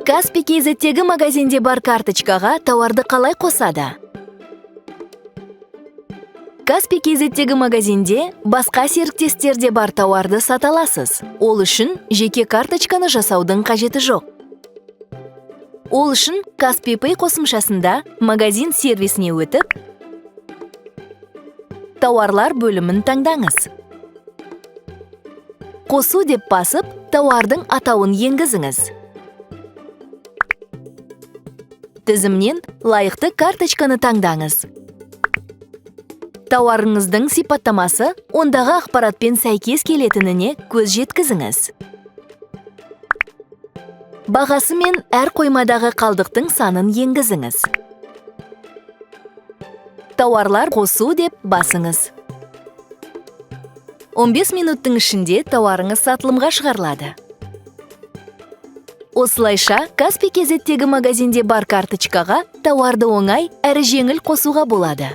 Kaspi KZ-тегі магазинде бар карточкаға тауарды қалай қосады? Kaspi KZ-тегі магазинде басқа серіктестерде бар тауарды сата аласыз. Ол үшін жеке карточканы жасаудың қажеті жоқ. Ол үшін Kaspi Pay қосымшасында магазин сервисіне өтіп, тауарлар бөлімін таңдаңыз. Қосу деп басып, тауардың атауын енгізіңіз. Тізімнен лайықты карточканы таңдаңыз. Тауарыңыздың сипаттамасы ондағы ақпаратпен сәйкес келетініне көз жеткізіңіз. Бағасы мен әр қоймадағы қалдықтың санын енгізіңіз. Тауарлар қосу деп басыңыз. 15 минуттың ішінде тауарыңыз сатылымға шығарылады. Осылайша, Kaspi KZ-тегі магазинде бар карточкаға тауарды оңай әрі жеңіл қосуға болады.